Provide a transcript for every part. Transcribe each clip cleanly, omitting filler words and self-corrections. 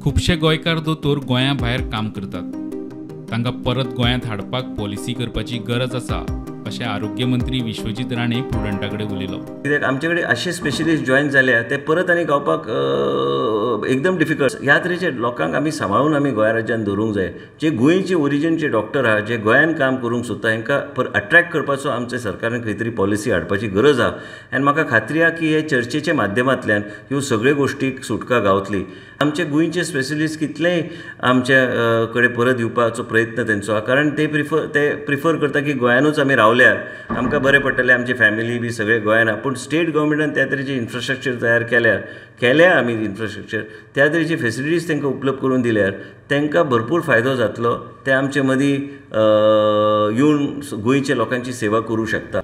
खुबशे गोंयकार दोतोर गोंया भायर काम करतात, तांकां परत गोंयांत हाडपाक पॉलिसी करपाची गरज आसा अशें आरोग्य मंत्री विश्वजीत राणे प्रुडंटा कडेन उलयलो. कित्याक आमचे कडेन अशे स्पेशलिस्ट जॉयन जाल्या ते परत आनी गावपाक एकदम डिफिकल्ट. ह्या तरेचे लोकांक आमी सांबाळून आमी गोंया राज्यान दवरूंक जाय. जे गोंयचे ओरिजिनचे डॉक्टर आहा, जे गोंयान काम करूंक सोदता, हांकां अट्रॅक्ट करपाचो आमच्या सरकारान खंय तरी पॉलिसी हाडपाची गरज आहा. आनी म्हाका खात्री आहा की हे चर्चेच्या माध्यमांतल्यान ह्यो सगळ्यो गोश्टीक सुटका गावतली. आमचे गोंयचे स्पेशलिस्ट कितलेय आमचे कडेन परत येवपाचो प्रयत्न तेंचो आहा, कारण ते प्रिफर करता की गोंयानूच आमी रावल्यार आमकां बरें पडटलें, आमची फॅमिली बी सगळे गोंयान आहा. पूण स्टेट गव्हर्मेंटान त्या तरेचें इन्फ्रास्ट्रक्चर तयार केल्या आमी इन्फ्रास्ट्रक्चर, त्या तरेची फेसिलिटीज तांकां उपलब्ध करून दिल्यार तांकां भरपूर फायदो जातलो. ते आमचे मदीं येवन गोंयच्या लोकांची सेवा करूं शकता.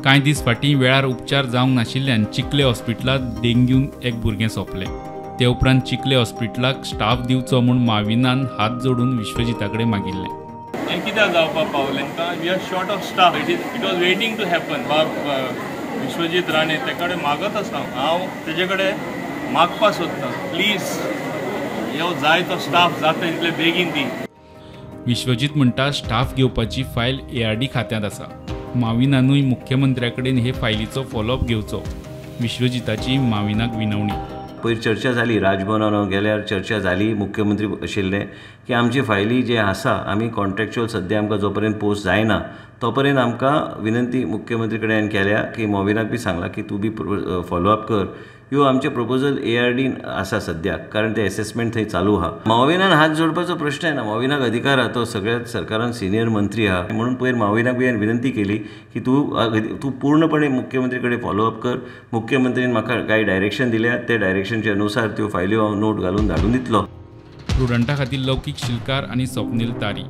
कांय दीस फाटीं वेळार उपचार जावंक नाशिल्ल्यान चिखले हॉस्पिटलांत डेंग्यून एक भुरगें सोंपलें. ते उपरांत चिखले हॉस्पिटलाक स्टाफ दिवचो म्हूण माविनान हात जोडून विश्वजिता कडेन मागिल्लें. हें कित्याक जावपाक पावलें? We are short of staff. It was waiting to happen. बाब विश्वजीत राणे ते कडेन मागत आसा, हांव तेजे कडेन मागपाक सोदतां, प्लीज यो जाय तो स्टाफ जाता तितले बेगीन दी. विश्वजीत म्हणटा स्टाफ घेवपाची फायल ARD खात्यांत आसा. माविनानूय मुख्यमंत्र्या कडेन हे फायलीचो फॉलोअप घेवचो. विश्वजिताची माविनाक विनवणी. पयर चर्चा जाली, राजभवनान गेल्यार चर्चा जाली, मुख्यमंत्री आशिल्ले की आमची फायली जे आसा आमी कॉन्ट्रॅक्च्युअल सद्या आमकां जो पर्यंत पोस्ट जायना तो पर्यंत आमकां विनंती मुख्यमंत्री कडेन केल्या की मोविनाक बी सांगलां की तूं बी फॉलोअप कर. ह्यो आमचे प्रपोजल ARD आसा सद्याक, कारण ते एसेसमेंट थंय चालू आहा. माविनान हात जोडपाचो प्रश्न येना, माविनाक अधिकार आहा, तो सगळ्या सरकारान सिनियर मंत्री आहा. म्हणून पयर माविनाक बी हांवें विनंती केली की तूं पूर्णपणे मुख्यमंत्री कडेन फॉलोअप कर. मुख्यमंत्रीन म्हाका कांय डायरेक्शन दिल्या, ते डायरेक्शनचे अनुसार त्यो फायल्यो हांव नोट घालून धाडून दितलो. प्रुडंटा खातीर लौकीक शिलकार आनी स्वप्नील तारी.